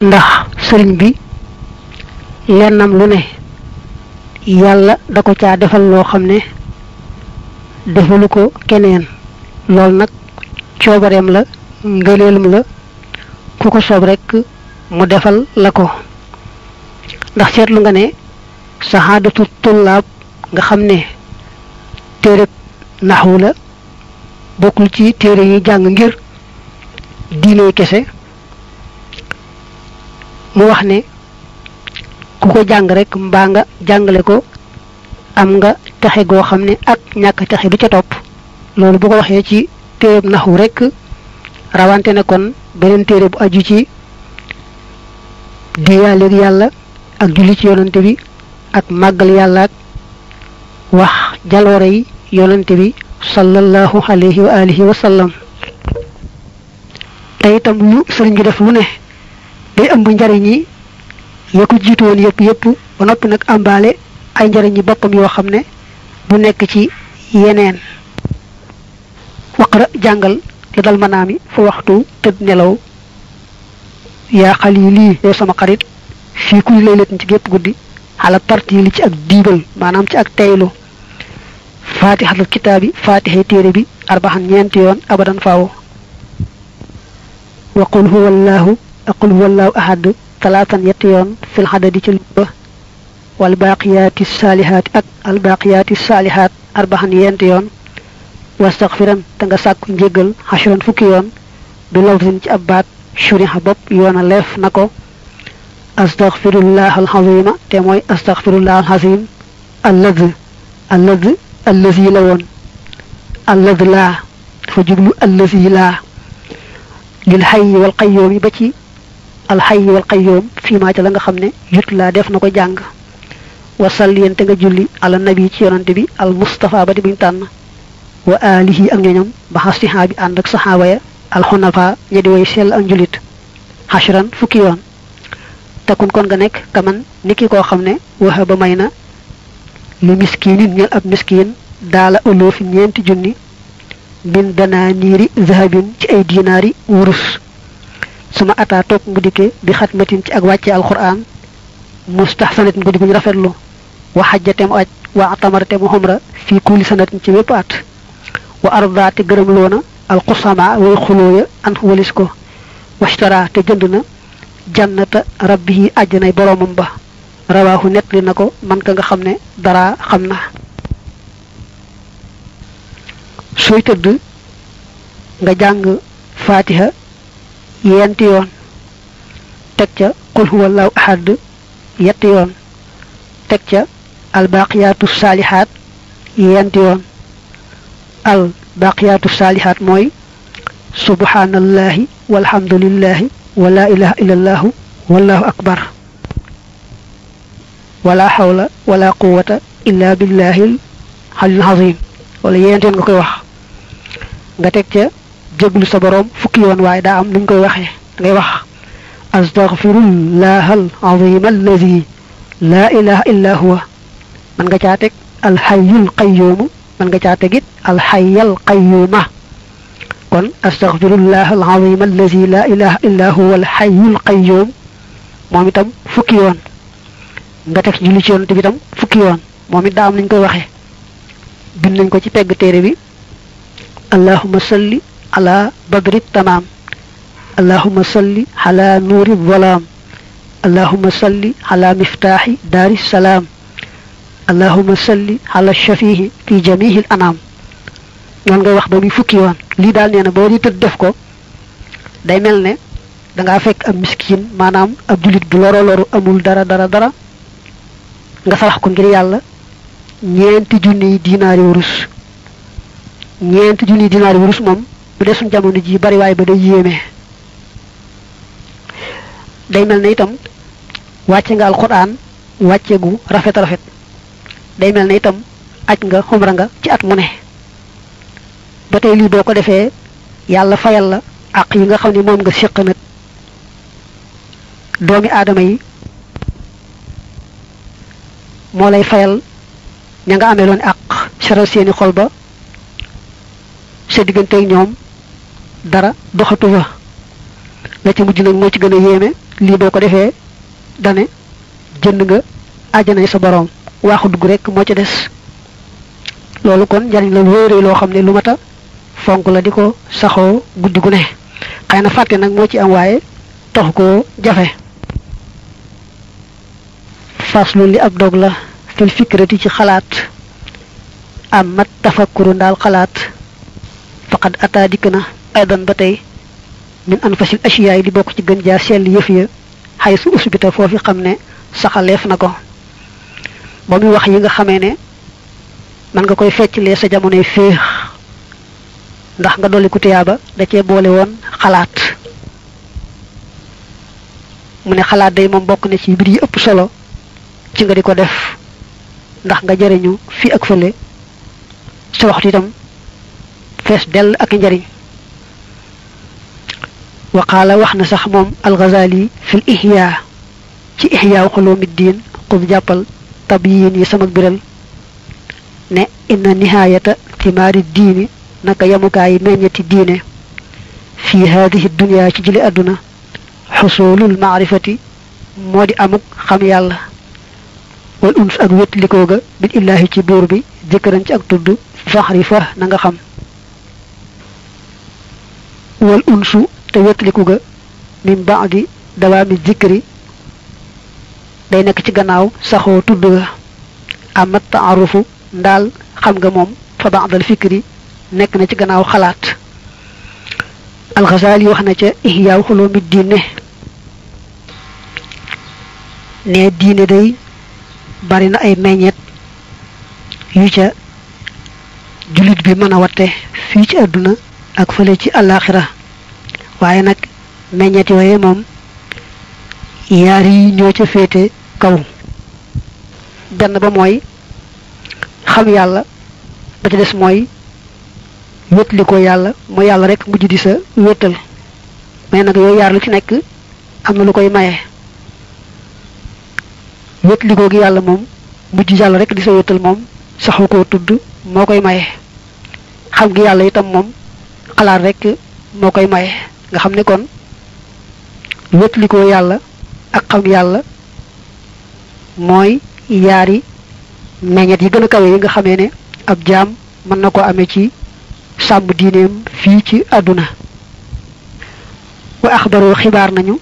ndax sëriñ bi lennam lu ne yàlla da ko caa defal loo xam ne defalu ko keneen loolu nag coobareem la ngëneelum la ku ko soob rekk mu defal la ko ndax seetlu nga ne saxaadatu tullaab nga xam ne téereb naxwu la bokkul ci téere yi jàng ngir diine kese mu wax ne ku ko jàng rek mbaa nga jàngale ko am nga texe goo xam ne ak ñàkk texe du ca topp loolu bu ko waxee ci téereb naxwu rek rawante ne kon beneen téere bu aju ci diyaaleeg yàlla ak julli ci yonante bi ak màggal yàlla ak wax jaloore yi yonante bi sallallahu alayhi wa alihi wa sallam te itam lu sëriñ bi def lu ne day ëmb njariñ yi ya ko jiitu woon yëpp ba noppi nag àmbaale ay njariñ yi boppam yoo xam ne bu nekk ci yeneen waqra jàngal la dal manaami fa waxtu tëdd nelaw yaa xalili yow sama xarit fii kulli laylatin ci gépp guddi xala tartiili ci ak diibal maanaam ci ak teylu faatixatul kitaabi faatixay téere bi arbaxan ñeenti yoon abadan faaw wa qul huwallahu ahad talaatan yetti yoon fil xadadi ci luba wal baaqiyaati saalihaat ak al baaqiyaati saalihaat arbaxan yenti yoon wastaxfiran te nga sàkku njéggal xashran fukki yoon bi lawsin ci ab baat shuriha bopp yoona leef na ko astaxfirullah alxazima te mooy astaxfirullah alxazim allazi la woon allazi laa dafa jublu allazi laa lil xayyi wal qayyoomi ba ci alxayyi wal qayyoom fii maa ca la nga xam ne yut laa def na ko jàng wasalliyen te nga julli ala nabi ci yonante bi al mustafa ba di buñ tànn wa alihi ak ñoñam ba xasiha bi ànd ak saxaaba ya alxunafa ña di way sell ak njulit xashran fukki yoon takun kon nga nekk kaman niki koo xam ne waxa ba may na li miskinin ñel ab miskin daala uloofi ñeenti junni min danaaniiri zahabin ci ay dinaari wurus suma ataa toog mu dikke bi xatmatin ci ak wàcce alquran mustahsanatin ko di buñ rafetlu wa xajjate mu aj wa atamarte mu xumra fii kulli sanatin ci wépp at wa ardaate gërëm loona alqusama way xulooya an walis ko washtara te jënd na jannata rabbihi àjjanay boroomam ba rawaahu nettali na ko man ka nga xam ne dara xam na sooy tëdd nga jàng fatiha yenti yoon teg ca qul huwallahu ahad yetti yoon teg ca albaqiyaatu saalihaat yenti yoon albaqiyaatu saalihaat mooy subhanallahi walhamdulillahi wa la ilaha illallahu wallahu akbar wala hawla wala quwwata illa billahi alil azim wala yenti yoon nga koy wax nga teg ca jéglu sa boroom fukki yoon waaye daa am nuñ koy waxee ngay wax astaghfirullah al azim allazi la ilaha illa huwa man nga caa teg alxayyul qayyum man nga caa tegit alxayyal qayyuma kon astaghfirullah al azim allazi la ilaha illa huwa alxayyul qayyum moom itam fukki yoon nga teg julli ci yonent bi itam fukki yoon moom it daa am nuñ koy waxee bind nañ ko ci pegg téere bi allahumma salli ala badri tamaam allahumma salli ala nuuri zalaam allahumma salli ala miftaaxi daari salaam allahumma salli ala shafihi fi jamiihil anaam noonu ngay wax ba muy fukki yoon lii daal nee na boo di tëdd def ko day mel ne dangaa fekk ab miskin maanaam ab jullit bu loru amul dara nga sarax ko ngir yàlla ñeenti junniy dinaari wurus moom bu dee suñ jamono ji bari waay ba day yéeme day mel ne itam wàcce nga alquran wàcce gu rafet day mel ne itam aj nga xumra nga ci at mu ne ba tey lii boo ko defee yàlla fayal la àq yi nga xam ne moom nga séq nag doomi aadama yi moo lay fayal ña nga amee loon àq seral seeni xol ba sa digganteeg ñoom dara doxatu fa la ci mujj nag moo ci gën a yéeme lii boo ko defee dane jënd nga àjjanay sa borom waaxu dugg rek moo ci des loolu kon njariñ la wéeree loo xam ne lu mata fonk la di ko saxoo guddi gu ne xëy na fàtte nag moo ci am waaye taxu koo jafe faslu li ab dog la fil fikrati ci xalaat am mat tafakkuru ndaal xalaat faqad ataa dikk na aydan ba tey min anfasil ashiyaay di bokk ci gën jaa sell yëf ya xay su usbita foofi xam ne saxaleef na ko ba muy wax yi nga xamee ne man nga koy fecclee sa jamonoy féex ndax nga dolli ku tiyaaba da cee boole woon xalaat mu ne xalaat day moom bokk na ci mbir yi ëpp solo ci nga di ko def ndax nga jëriñu fi ak fële sa waxtu itam fees dell ak njariñ waqaala wax na sax moom al-Ghazali fil ihya ci ihya xulumiddin xub jàppal tabyin yi sama biral ne inna nihayata timaari diini naka yamukaay meññeti diine fi hadihi dunya ci jële àdduna xusulul maarifati moo di amuk xam yàlla wal uns ak wétlikoo ga bil illaahi ci buur bi jëkkëran ci ak tudd faxrifa na nga xam wal unsu te wétliku ga min baadi dawaami zikri day nekk ci gannaaw saxoo tudd ga amat taarufu ndaal xam nga moom fa baadal fikri nekk na ci gannaaw xalaat al-Ghazali wax na ca Ihya Ulumuddin ne diine day bari na ay meññeet yu ca jullit bi mën a watte fii ci àdduna ak fële ci àllaaxira waaye nag meññeet yooye moom yaar yi ñoo ca féete kaw benn ba mooy xam yàlla ba ci des mooy wétli ko yàlla mooy yàlla rek mujj di sa wéttal mais nag yooyu yaar lu ci nekk am na lu koy maye wétli ko gi yàlla moom mujj yàlla rek di sa wéttal moom saxu koo tudd moo koy maye xam gi yàlla itam moom xalaat rek moo koy maye nga xam ne kon wétli ko yàlla ak xam yàlla mooy yaari meññet yi gën a kawe yi nga xamee ne ab jaam mën na ko amee ci sàmm diineem fii ci àdduna wa axbaru xibaar nañu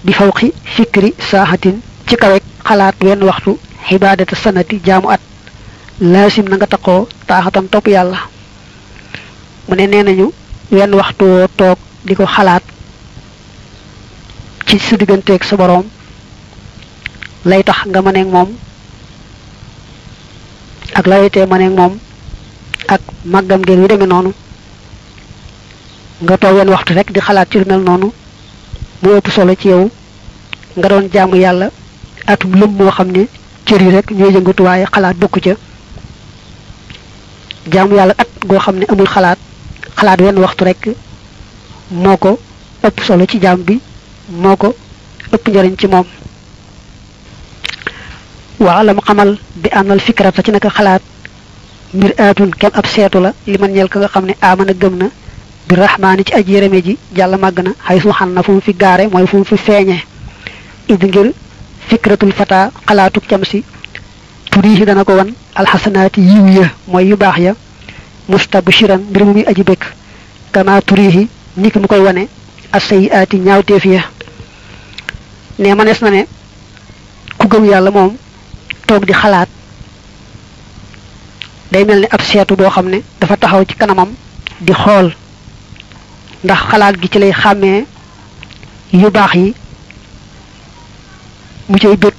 bi fawqi fikri saaxatin ci kawek xalaat wenn waxtu xibaadata sanati jaamu at laasim na nga taqoo taaxatan topp yàlla mu ne nee nañu wenn waxtu woo toog di ko xalaat ci sa digganteeg sa boroom lay tax nga mëneeg moom ak laytee mëneeg moom ak màggam ngeen yu demee noonu nga toog wenn waxtu rek di xalaat ci lu mel noonu mu ëpp solo ci yow nga doon jaamu yàlla atum lëm moo xam ne cër yi rek ñooy yëngatu waaye xalaat bokku ca jaamu yàlla at goo xam ne amul xalaat wenn waxtu rek moo ko ëpp solo ci jaam bi moo ko ëpp njariñ ci moom waalam xamal bi ànnal fikrata ci naka xalaat mbir aatun kem ab seetu la li man ñeel ka nga xam ne amana gëm na bi rahmaani ci aji yërëme ji jàlla màgg na xay su xan na fu mu fi gaare mooy fu mu fi feeñe id ngir fikratul fata xalaatuk cam si turihi dana ko wan alxasanaati yiw ya mooy yu baax ya mustabshiran mbir mu muy aji bëkk kama turihi niki mu koy wane as-sayyiaati ñaawteef ya ne manees na ne ku gëm yàlla moom toog di xalaat day mel ni ab seetu boo xam ne dafa taxaw ci kanamam di xool ndax xalaat gi ci lay xàmmee yu baax yi mu cay bëgg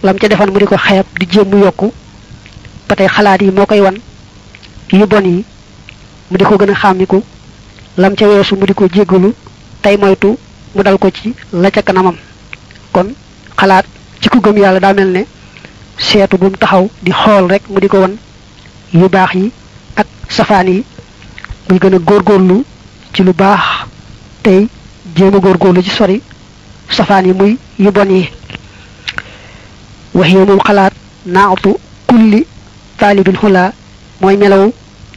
lam ca defan mu di ko xeeb di jéem mu yokku ba tey xalaat yi moo koy wan yu bon yi mu di ko gën a xàmmiku lam ca weesu mu di ko jéggalu tey moytu mu dal ko ci la ca kanamam kon xalaat ci ku gëm yàlla daa mel ne seetu bu mu taxaw di xool rek mu di ko wan yu baax yi ak safaan yi muy gën a góorgóorlu ci lu baax tey jéem a góorgóorlu ci sori safaan yi muy yu bon yi wax yow moom xalaat naatu kulli taalibin xulaa mooy melaw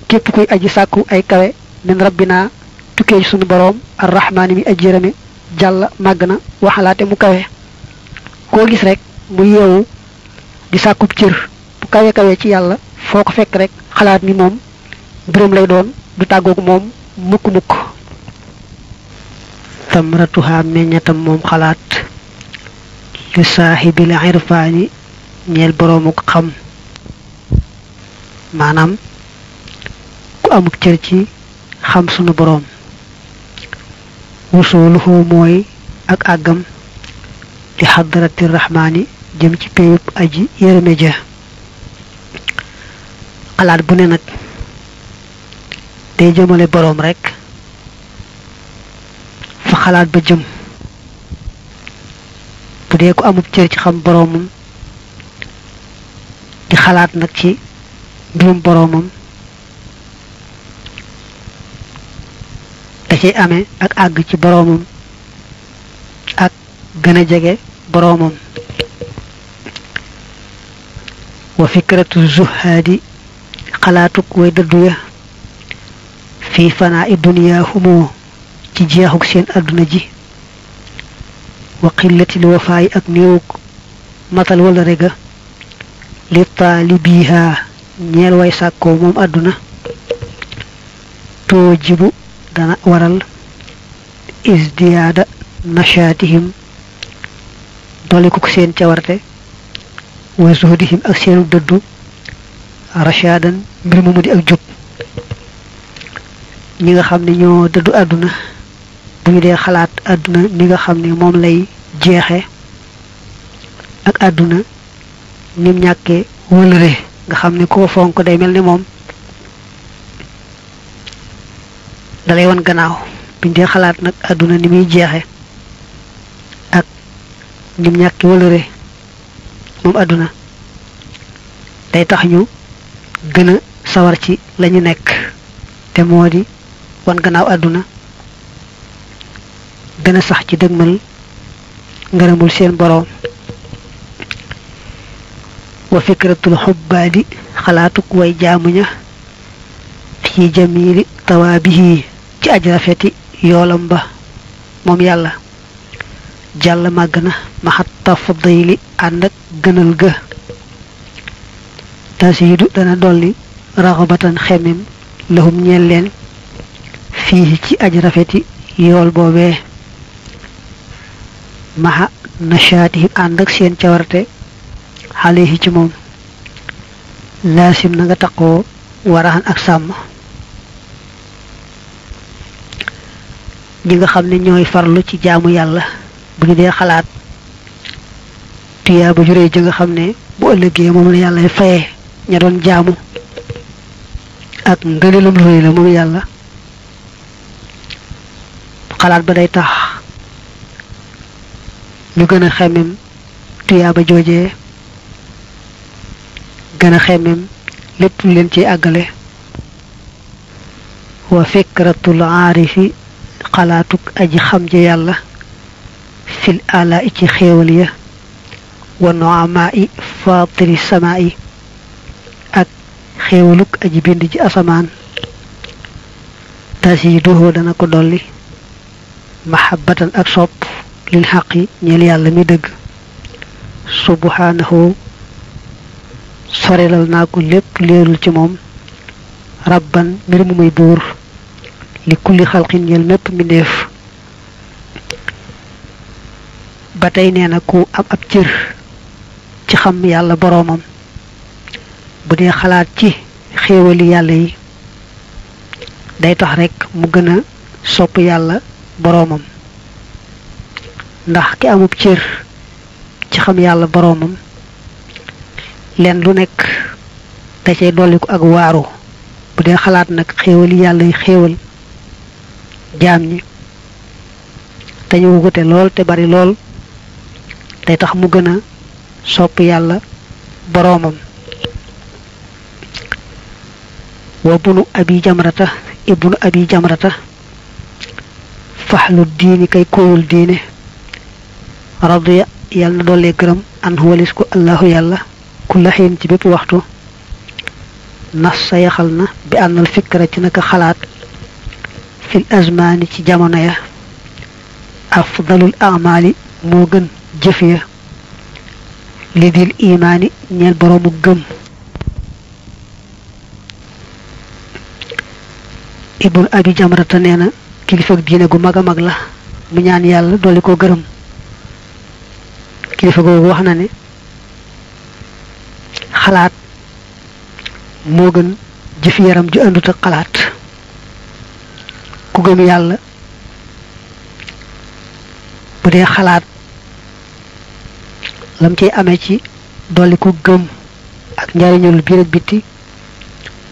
képp kuy aji sàkku ay kawe min rabbina tukkee ci sunu boroom arrahmaani mi aji yërëme jàll màgg na waxalaate mu kawe koo gis rek mu yeewu di sàkkub cër bu kawe kawe ci yàlla foo ko fekk rek xalaat ni moom mbiram lay doon du tàggoog moom mukk mukk tamratuha meññatam moom xalaat li saaxibil irfaani ñeel boroomuk xam maanaam ku amuk cër ci xam sunu boroom wusuluhu mooy ak àggam li xadrati rahmaani jëm ci péyub aji yërëme ja xalaat bu ne nag day jëmale boroom rekk fa xalaat ba jëm bu dee ko amub cër ci xam boroomam di xalaat nag ci mbirum boroomam da cay amee ak àgg ci boroomam ak gën a jege boroomam wa fikratu zuhaadi xalaatuk way dëddu ya fii fanaa i duniyaa humoo ci jeexuk seen àdduna ji wa qillatil wafaayi ak néewuk matal wala rega li taalibiha ñeel way sàkkoo moom àdduna toojibu dana waral isdiyaada nashaatihim dolikuk seen cawarte wa zuhdihim ak seenu dëddu rashaadan mbir mu di ak jub ñi nga xam ne ñoo dëddu àdduna bu ñu dee xalaat àdduna ni nga xam ne moom lay jeexe ak àdduna nim ñàkkee wëlëre nga xam ne koo fonk day mel ni moom dalay wan gannaaw buñ dee xalaat nag àdduna ni muy jeexe ak nim ñàkkee wëlëre moom àdduna day tax ñu gën a sawar ci lañu nekk te moo di wan gannaaw àdduna gën a sax ci dëgmal ngërëmul seen boroom wa fikratul xubbaadi xalaatuk way jaamuña fi jamili tawaabihi ci aj rafeti yoolam ba moom yàlla jàll màgg na maxat tafdili ànd ak gënal ga tasiidu dana dolli raxabatan xemem lahum ñeel leen fii ci aj rafeti yool boobee maxa nashaatihim ànd ak seen cawarte xaleehi ci moom laasim na nga taqoo waraxan ak sàmm ñi nga xam ne ñooy farlu ci jaamu yàlla bu ñu dee xalaat tuyaaba ju réy ja nga xam ne bu ëllëgee moom la yàlla faye ña doon jaamu ak ngëneelum réy la moom yàlla xalaat ba day tax ñu gën a xemmem tuyaaba joojee gën a xemmem lépp lu leen ci àggale wa fikratul aarifi xalaatuk aji xam ja yàlla fil ala i ci xéewal ya wa noama i faatiri sama i ak xéewaluk aji bind ji asamaan tasiiduhu dana ko dolli mahabbatan ak sopp lil xaqi ñeel yàlla mi dëgg subhanahu sorelal naa ko lépp leerul ci moom rabban mbir mu muy buur li kulli xalqin ñeel mépp mbindeef ba tey nee na ku am ab cër ci xam yàlla boroomam bu dee xalaat ci xéewali yàlla yi day tax rekk mu gën a sopp yàlla boroomam ndax ki amub cër ci xam yàlla boroomam leen lu nekk da cay dolliku ak waaru bu dee xalaat nag xéewali yàlla yi xéewal jaam ñi te ñu wute lool te bari lool day tax mu gën a sopp yàlla boroomam wa bunu abi jamrata ibnu abi jamrata faxlu diini kay kóoyul diine radiya yàlla na dollee gërëm an walis ko allahu yàlla kulla xiin ci bépp waxtu nas sa yaxal na bi ànnal fikra ci naka xalaat fil azmaani ci jamono ya afdalul a'mali moo gën jëf ya li dil imaani ñeel boroomu gëm. ibnu abi jamrata nee na kilifa diine gu mag a mag la mu ñaan yàlla dolli ko gërëm. kilifa googu wax na ne xalaat moo gën jëf yaram ju àndut ak xalaat. ku gëm yàlla bu dee xalaat lam ciy amee ci dolli ko gëm ak njariñul biir ak bitti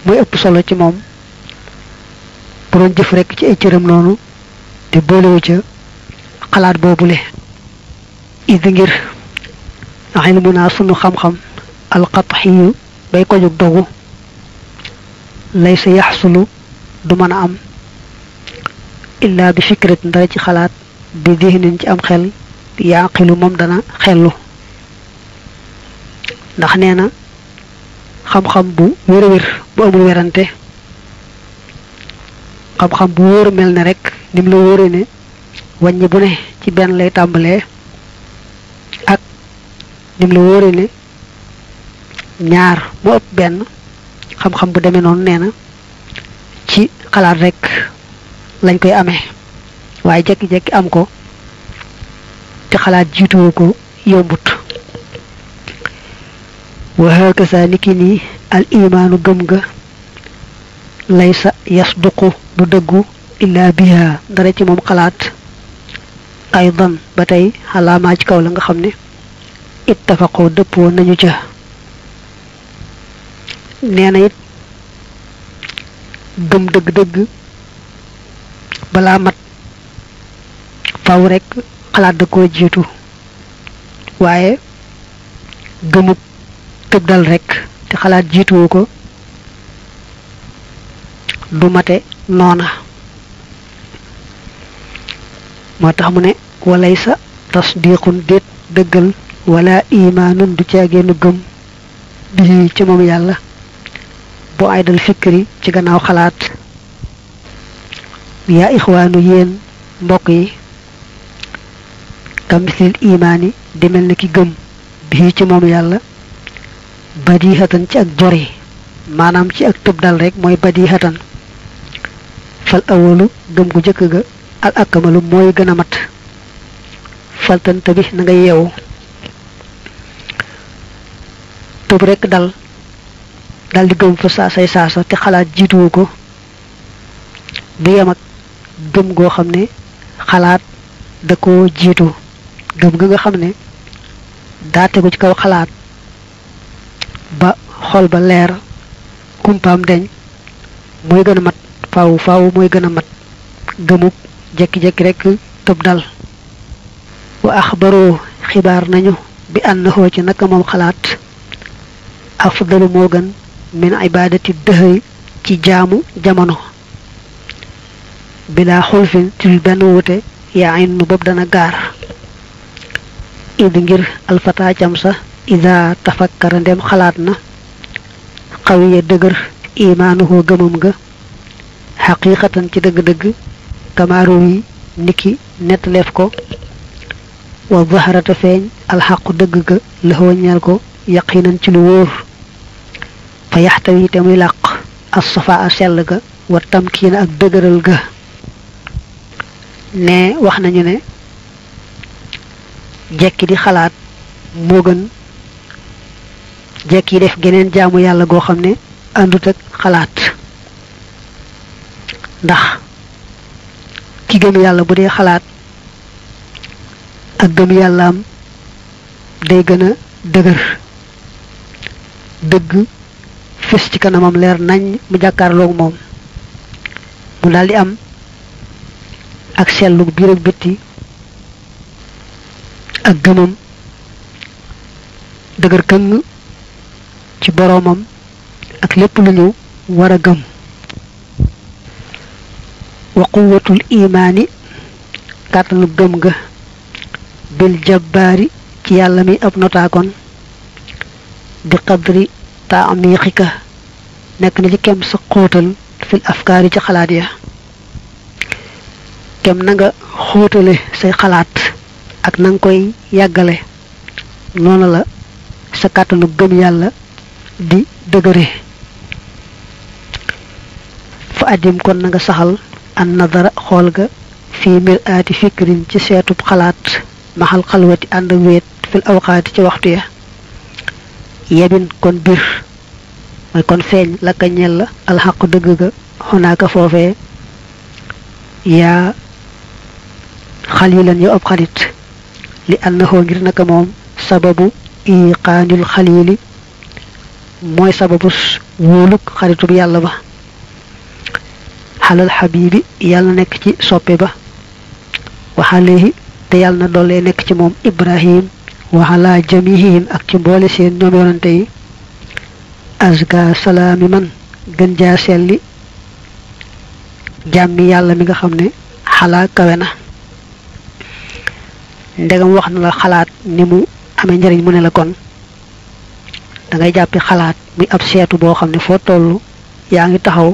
muy ëpp solo ci moom bu doon jëf rekk ci ay cëram noonu te boolewu ca xalaat boobule. idi ngir ilmu naa sunu xam-xam alqatxiyu bay ko jóg dogu lay sa yaxsulu du mën a am illaa bi fikrat ndara ci xalaat bi dihnin ci am xel yaaqilu moom dana xellu. ndax nee na xam-xam bu wér a wér bu amul werante xam-xam bu wóor mel ne rek nim la wóore ne wàññi bu ne ci benn lay tàmbalee ak nim la wóore ne ñaar mu ëpp benn xam-xam bu demee noonu nee na ci xalaat rek lañ koy amee waaye jekki-jekki am ko te xalaat jiituwu ko yombut. wa hakasa niki nii al imaanu gëm ga laysa yasduqu du dëggu illa biha dara ci moom xalaat aydan ba tey xalaamaa ci kaw la nga xam ne ittafaqoo dëppoo nañu ca. nee na it gëm dëgg-dëgg balaa mat faw rek xalaat da koo jiitu waaye gëmuk tëb dal rek te xalaat jiituwu ko du mate noona. moo tax mu ne walaysa tasdiqun déet dëggal wala imaanun du caageenu gëm bi ci moom yàlla bu ay dal fikri ci gannaaw xalaat. yaa ixwaanu yéen mbokk yi kamisil imaani di mel ni ki gëm bi ci moom yàlla badihatan ci ak jori maanaam ci ak tëb dal rek mooy badihatan. fal awalu gëm gu jëkk ga al akamalu mooy gën a mat. faltanta bi na nga yeewu tëb rek dal di gëm fa saasay saasa te xalaat jiituwu ko du yem ak gëm goo xam ne xalaat da ko jiitu. gëm ga nga xam ne daa tegu ci kaw xalaat ba xol ba leer kumpaam deñ mooy gën a mat faaw mooy gën a mat gëmuk jekki-jekki rek tëb dal. wa axbaroo xibaar nañu bi annahu ci naka moom xalaat afdalu moo gën min ibadati dëhëri ci jaamu jamono bilaa xulfin ci benn wute yaa in nu bopp dana gaar. id ngir alfata cam sa ida tafakkara ndem xalaat na xawiya dëgër imaanuhu gëmam ga xaqiqatan ci dëgg-dëgg kamaaru yi niki nettaleef ko wa zaharata feeñ alxaqu dëgg ga lëxoo ñeel ko yaqinan ci lu wóor fa yaxtawi te muy làq as safa a sell ga wa tamkiina ak dëgëral ga. ne wax nañu ne jekki di xalaat moo gën jekki def geneen jaamu yàlla goo xam ne àndut ak xalaat. ndax ki gëm yàlla bu dee xalaat ak gëm yàllaam day gën a dëgër dëgg fes ci kanamam leer nañ mu jàkkaarloog moom mu daldi am ak sellu biir ak bitti ak gëmam dëgër këng ci boroomam ak lépp lu ñu war a gëm. wa quwwatul imaani kàttanu gëm ga bil jabbaari ci yàlla mi ab notaakoon bi qadri taamiqika nekk na ci kem sa xóotal fil afkaari ci xalaat ya. kem na nga xóotale say xalaat ak na nga koy yàggale noonu la sa kàttanu gëm yàlla di dëgëre fa addim kon na nga saxal an nadara xool ga fii mir'aati fikrin ci seetub xalaat maxal xalwati ànd ak wéet fil awqaati ci waxtu ya yebin kon bir mooy kon feeñ la ka ñel la alxaqu dëgg ga xonaaka foofee yaa xalilan yow ab xarit li annahu ngir naka moom sababu iqaanil xalili mooy sababus wóoluk xaritub yàlla ba xalal xabibi yàlla na nekk ci soppe ba waxalehi te yàlla na doole nekk ci moom ibrahim waxala jamihim ak ci mboole seen ñoom yonante yi azka salaami man gën jaa selli jàmmi yàlla mi nga xam ne xalaa kawe na ndegam wax na la xalaat ni mu amee njariñ mu ne la kon da ngay jàppi xalaat muy ab seetu boo xam ne foo toll yaa ngi taxaw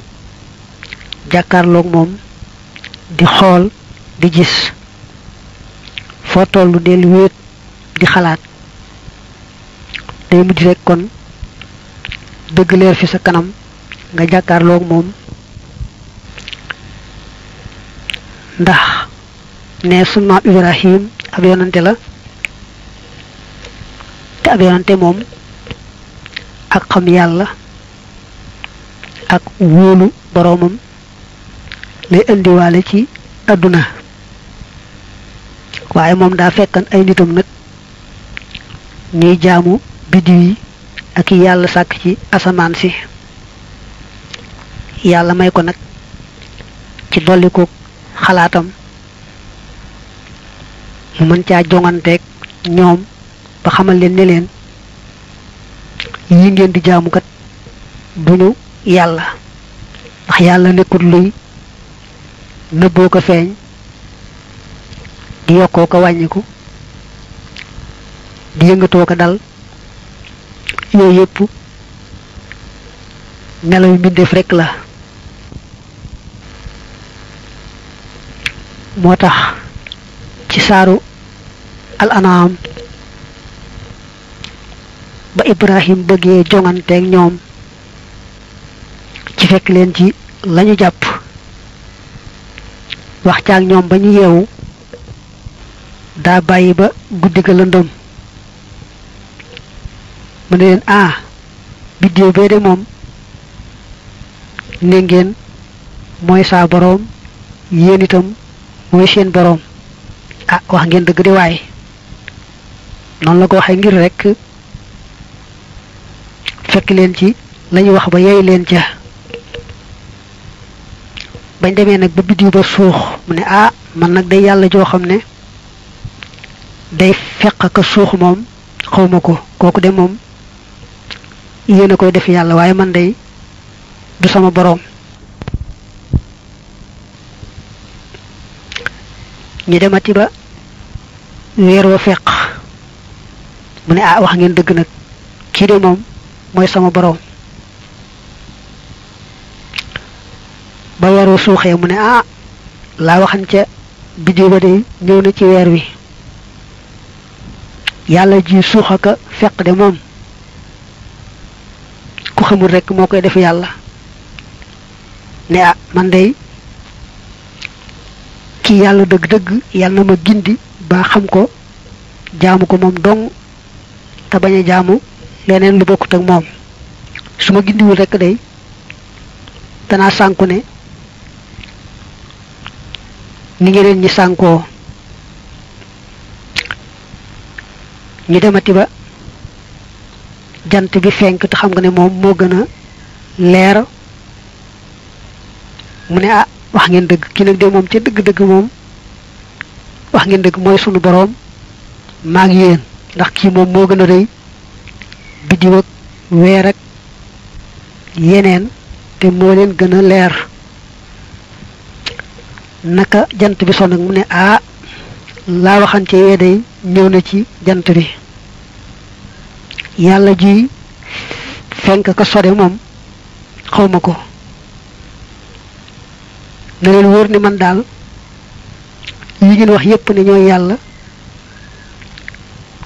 jàkkaarloog moom di xool di gis foo toll del wéet di xalaat day mujj rek kon dëgg leer fi sa kanam nga jàkkaarloog moom ndax ne sunu maam Ibrahim ab yonante la te ab yonante moom ak xam yàlla ak wóolu boroomam lay indiwaale ci àdduna waaye moom daa fekkan ay nitam nag ñuy jaamu biddiw yi ak yàlla sàkk ci asamaan si yàlla may ko nag ci dolli ko xalaatam mu mën caa jonganteeg ñoom ba xamal leen ne leen yi ngeen di jaamu kat duñu yàlla ndax yàlla nekkul luy nëbboo ko feeñ di yokkoo ko wàññiku di yëngatoo ko dal yooyu yëpp nelaw mbindeef rekk la moo tax ci saaru al an'am ba Ibrahim bëggee jonganteeg ñoom ci fekk leen ci lañu jàpp wax caag ñoom ba ñu yeewu daa bàyyi ba guddi ga lëndëm mu ne leen biddiw bee de moom ne ngeen mooy saa boroom yéen itam mooy seen boroom wax ngeen dëgg di waaye noonu la ko waxee ngir rekk fekk leen ci lañu wax ba yey leen ca bañ demee nag ba biddiw ba suux mu ne man nag day yàlla joo xam ne day fekk ka suux moom xawma ko kooku de moom yéen a koy def yàlla waaye man day du sama boroom ñu demati ba weer wa feq mu ne wax ngeen dëgg nag kii de moom mooy sama boroom ba weer wa suuxee mu ne laa waxan ca biddiw ba de ñëw na ci weer wi yàlla ji suuxa ka feq de moom ku xamul rekk moo koy def yàlla ne man day kii yàlla dëgg-dëgg yàlla na ma gindi ba xam ko jaamu ko moom dong te bañ a jaamu leneen lu bokkut ak moom su ma gindiwul rekk day danaa sànku ne ni ñeneen ñi sànkoo ñu demati ba jant bi fenk te xam nga ne moom moo gën a leer mu ne wax ngeen dëgg kii nag de moom ca dëgg-dëgg moom wax ngeen dëgg mooy sunu boroom maa ngi yéen ndax kii moom moo gën a rëy biddiw ak weer ak yeneen te moo leen gën a leer naka jant bi son nag mu ne laa waxante yee day ñëw na ci jant bi yàlla ji fenk ka sode moom xawma ko na leen wóor ni man daal yi ngeen wax yépp ne ñooy yàlla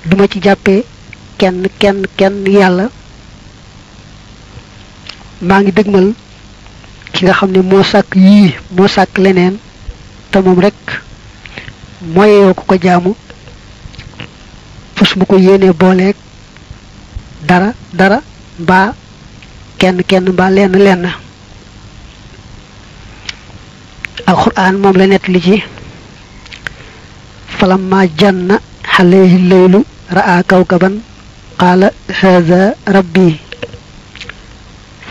duma ci jàppee kenn yàlla maa ngi dëgmal ki nga xam ne moo sàkk yii moo sàkk leneen te moom rek mooyeyoo ko jaamu fas mu ko yéenee booleeg dara mbaa kenn mbaa lenn alquran moom la nett li ci falamma janna alayhi laylu ra'a kawkaban qala hadha rabbi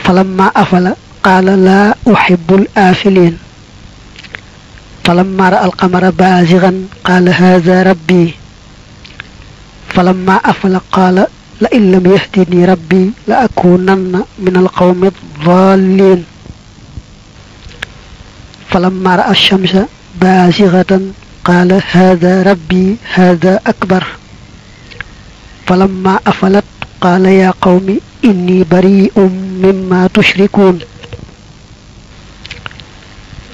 falamma afala qala la uhibbul afilin falamma ra'a al-qamara bazighan qala hadha rabbi falamma afala qala la in lam yahdini rabbi la akunanna min al-qawmi ad-dallin falamma ra'a ash-shamsa bazighatan قال هذا ربي هذا أكبر فلما أفلت قال يا قوم إني بريء مما تشركون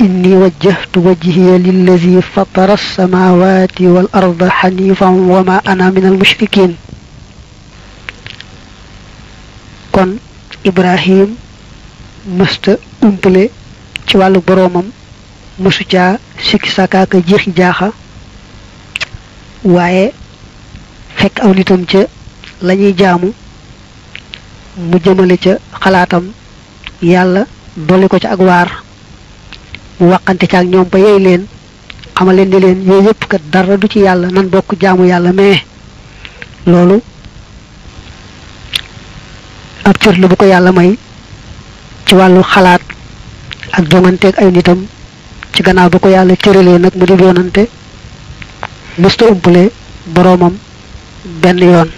إني وجهت وجهي للذي فطر السماوات والأرض حنيفا وما أنا من المشركين كون إبراهيم مست أمبلي تشوالو برومم mësu caa sikki sakaaka jeexi jaaxa waaye fekk aw nitam ca lañuy jaamu mu jëmale ca xalaatam yàlla dolli ko ca ak waar mu waxante ca ak ñoom ba yey leen xamal leen ne leen yooyu yëpp kat dara du ci yàlla nan bokk jaamu yàlla mais loolu ab cër la bu ko yàlla may ci wàllu xalaat ak jonganteeg ay nitam ci gannaaw ba ko yàlla cëralee nag mu di yoonante mësta umpale boroomam benn yoon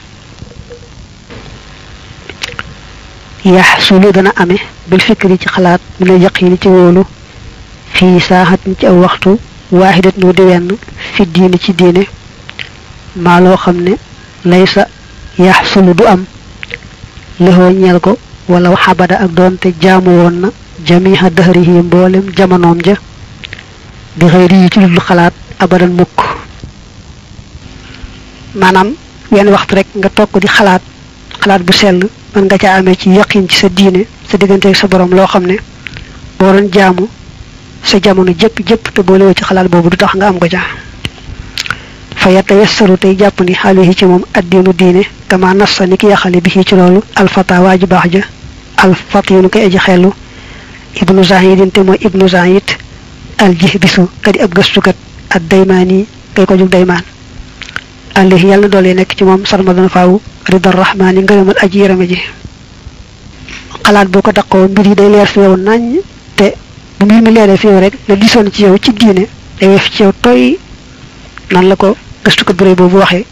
yaxsulu dana ame bil fikri ci xalaat mu ne yaqini ci wóolu fii saaxatin ci aw waxtu waaxidat nu di wenn fi diine ci diine maa loo xam ne laysa yaxsulu du am lëxoo ñeel ko wala xabada ak doonte jaamu woon na jamiha dahrihi mboolem jamonoom ja bi xëyri yi ci lu xalaat abadan mukk maanaam wenn waxtu rek nga toog di xalaat bu sell mën nga caa amee ci yaqin ci sa diine sa diggante ak sa borom loo xam ne boo doon jaamu sa jamono jëpp te boolewoo ci xalaat boobu du tax nga am ko ca fa yatayassaru tey jàpp ni xaalihi ci moom addiinu diine kama nassa ni ki yaxale bi ci loolu alfata waa ji baax ja alfatinu koy aji xellu ibnu zahidin te mooy ibnu zahid aljihbisu kadi ab gëstukat ad daymaani kay ko jug daymaan àllihi yàlla na doole nekk ci moom sarmadan faaw ridar rahmaani ngërëmal aji yërëme ji xalaat boo ko daqoo mbir yi day leer fi yow nañ te bu mbir mi leeree fi yow rek la gisoon ci yow ci diine day wef ci yow toy nan la ko gëstukat bu rëy boobu waxee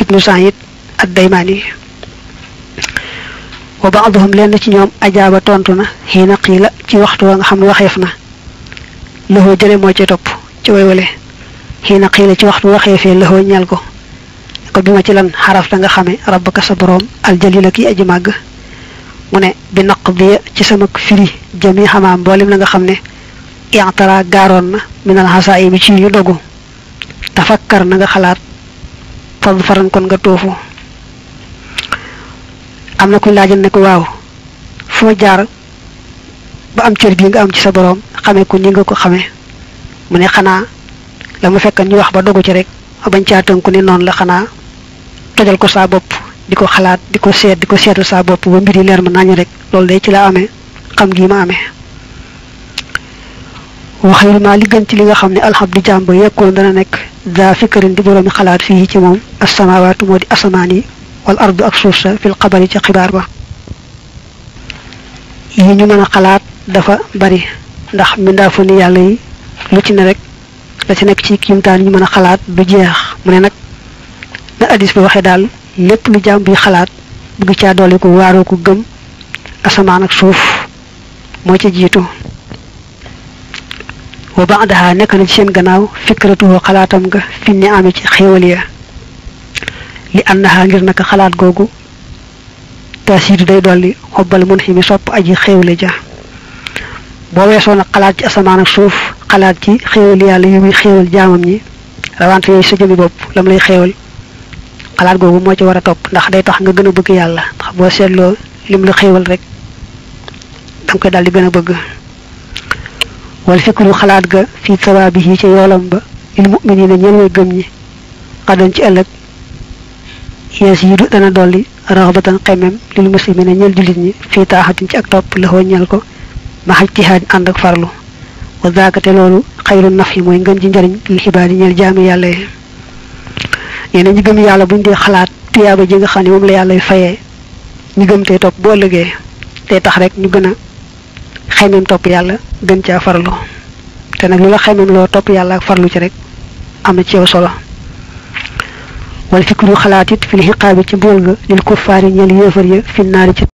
ibnu Saïd ad daymaani wa ba'dhum lenn ci ñoom ajaaba tontu na xiina xiila ci waxtu wa nga xam ne waxeef na lëxoo jële moo ci topp ci waywale xiina xiila ci waxtu waxeefee lëxoo ñeel ko bi ma ci lan xaraf la nga xame rabbaka sa boroom aljalila kii aji màgg mu ne bi naq bi ci sama firi jami xamaam mboolem la nga xam ne i'tara gaaroon na minal xasaa bi ci ñu dogu tafakkar na nga xalaat fad faran kon nga toofu am na kuñ laajal ne ko waaw fu ma jaar ba am cër bii nga am ci sa boroom xamee ko ni nga ko xamee mu ne xanaa la ma fekk ñu wax ba dogu ci rek bañ caa tënku ne noonu la xanaa tojal ko saa bopp di ko xalaat di ko seetu saa bopp ba mbir yi leer ma nañu rek loolu day ci la amee xam gi ma amee waxee ma li gën ci li nga xam ne alhamdu jàmb yekkoon dana nekk daa fikkarin di boroomi xalaat fii ci moom asamawaatu moo di asamaan yi wal ardu ak suuf sa fil xabari ci xibaar ba yi ñu mën a xalaat dafa bari ndax mbindaafu ni yàlla yi lu ci ne rek la ci nekk ci kiimtaan ñu mën a xalaat du jeex mu ne nag na addis bi waxee daal lépp lu jàmm bi xalaat bëgg caa doole ko waaroo ko gëm asamaan ak suuf moo ci jiitu wa ba'daha nekk na ci seen gannaaw fikratuhu xalaatam nga fi ne amee ci xéewal ya li annaha ngir naka xalaat googu taasiidu day dolli xobbal mun ximi sopp aji xéewle ja boo weesoo nag xalaat ci asamaan ak suuf xalaat ci xéewal yàlla yu muy xéewal jaamam ñi rawante yooyu sa jëmi bopp lam lay xéewal xalaat googu moo ci war a topp ndax day tax nga gën a bëgg yàlla ndax boo seetloo lim la xéewal rek danga koy daal di gën a bëgg wal fikru xalaat ga fii sawaabihi ci yoolam ba lil mu'minina ñeel way gëm ñi xadoon ci ëllëg yasiidu dana dolli raxbatan xemem lil muslimina ñeel jullit ñi fii taaxatin ci ak topp la ñeel ko ma xaj tihaad ànd ak farlu wa zaakate loolu xayru naf yi mooy ngën ji njariñ lil xibaadi ñeel jaami yàlla yi yéena ñi gëm yàlla buñ dee xalaat tuyaaba ji nga xam ne moom la yàlla fayee ñi gëm tey topp bu ëllëgee tey tax rek ñu gën a xemem topp yàlla gën caa farlu te nag lu la xemem loo topp yàlla ak farlu ci rek am na ci yow solo wal fikru xalaat it fil xiqaabi ci mbugal ga lil kuffaari ñeel yéefar ya fi naari ci